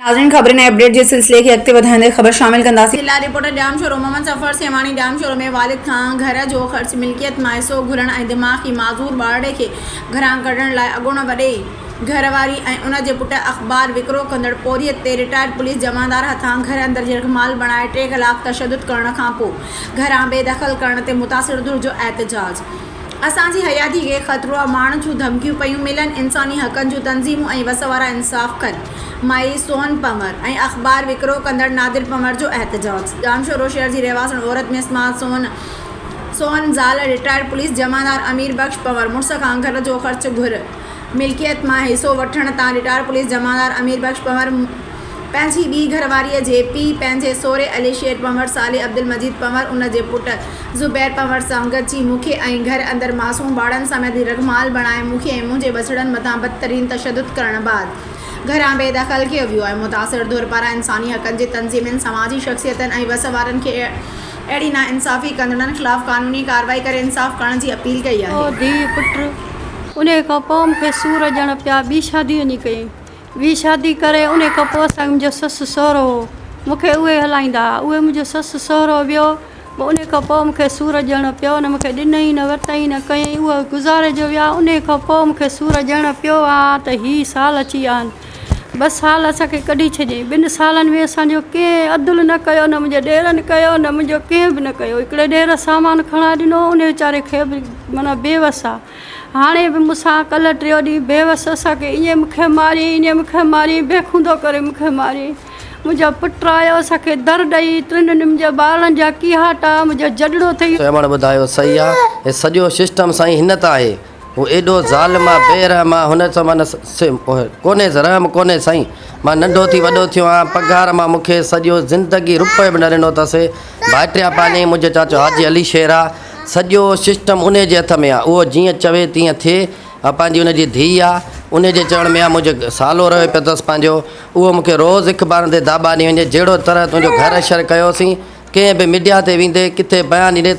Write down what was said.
ناظرين خبرن ۽ اپڊيٽ جي سلسلي کي اڳتي وڌائيندي خبر شامل ڪنداسين. ضلع رپورٽر ڄامشورو محمد ظفر سيوهاڻي ڄامشورو ۾ والد کان گهر جو خرچ ملڪيت مان حصو گهرڻ ۽ دماغي معذور ٻارڙي کي گهران ڪڍڻ لاء اڳوڻو وڏي گهر واري ۽ ان جي پٽ اخبار وڪرو ڪندڙ پورهيت تي رٽائرڊ پوليس جمعدار هٿان گهر اندر يرغمال بڻائي ٽي ڪلاڪ تشدد ڪرڻ کانپو گهران بي دخل ڪرڻ تي متاثر ڌر جو احتجاج. اسان جي حياتي کي خطرو آ، مارڻ جون ڌمڪيون پيون ملن، انساني حقن جون تنظيمون ۽ وس وارا انصاف ڪن، مائي سون پنور ۽ اخبار وڪرو ڪندڙ نادر پنور جو احتجاج، ڄامشورو شهر جي رهواسڻ عورت مسمات سون سون زال رٽائرڊ پوليس جمعدار امير بخش پنور مڙس کان گهر جو خرچ گهر ملڪيت مان حصو وٺڻ تان رٽائرڊ پوليس جمعدار امير بخش پنور پنهنجي ٻي گهر واريء جي پيء پنهنجي سهري علي شير پنور سالي عبدالمجيد پنور ان جي پٽ زبير پنهور سان گڏجي مون کي ۽ گهر اندر معصوم ٻارڙن سميت يرغمال بڻائي مون کي ۽ منهنجي ٻچڙن مٿان بدترين تشدد ڪرڻ بعد گهران بي دخل ڪيو ويو آهي. متاثر ڌر پاران انساني حقن جي تنظيمن، سماجي شخصيتن ۽ وس وارن کي اهڙي ناانصافي ڪندڙن خلاف قانوني ڪارروائي ڪري انصاف ڪرڻ جي اپيل ڪئي آهي. ڌيء پٽ انهيء کان پوء مون کي سور ڄڻ پيا ٻي شادي وڃي ڪيائين. ٻي شادي ڪري انهي کان پوء اسان منهنجو سس سهرو هو مون کي اهي هلائيندا ها اهي منهنجو سس سهرو ويو پوء انهي کان پوء مون کي سور ڄڻ پيو نه مون کي ڏنئي نه ورتئي نه ڪيئي اهي گذاري جو ويا انهي کان پوء مون کي سور ڄڻ پيو آ ته هي سال اچي ويا آهن ٻه سال اسان کي ڪڍي ڇڏيائين ٻن سالن ۾ اسان جو ڪنهن عدل نه ڪيو نه منهنجي ڏيرن ڪيو نه منهنجو ڪنهن به نه ڪيو هڪڙي ڏير سامان کڻائي ڏنو انهي ويچاري کي به معنيٰ بيوس آ هاڻي به مون سان ڪلهه ٽيون ڏينهن بيوس اسان کي ائين مون کي ماريائين ائين مون کي ماريائين بي خوندو ڪري مون کي ماريائين منهنجو پٽ آيو اسان کي در ڏئي ٽن منهنجي ٻارڙن جا ڪيهاٽا منهنجو جڏڙو ٿئي. سيوهڻ ٻڌايو صحيح آ هي سڄو سسٽم سائين هن ته آهي هو ايڏو ظالم آ بي رحم آ هن سان معنيٰ ڪونهيس رحم ڪونهي سائين مان ننڍو ٿي وڏو ٿيو آهيان پگهار مان مون کي سڄو زندگي روپيو به نه ڏنو اٿس ڀائٽيا پاليائين منهنجو چاچو حاجي علي شير آ سڄو سسٽم انهي جي هٿ ۾ آ اهو جيئن چوي تيئن ٿئي ۽ پنهنجي ان جي ڌيء آ انهي جي چوڻ ۾ آ منهنجو سالو رهيو پيو اٿس پنهنجو اهو مون کي روز اخبارن تي داٻا ڏئي وڃي جهڙو طرح تنهنجو گهر حشر ڪيوسين ڪنهن به ميڊيا تي ويندي ڪٿي بيان ڏيندي.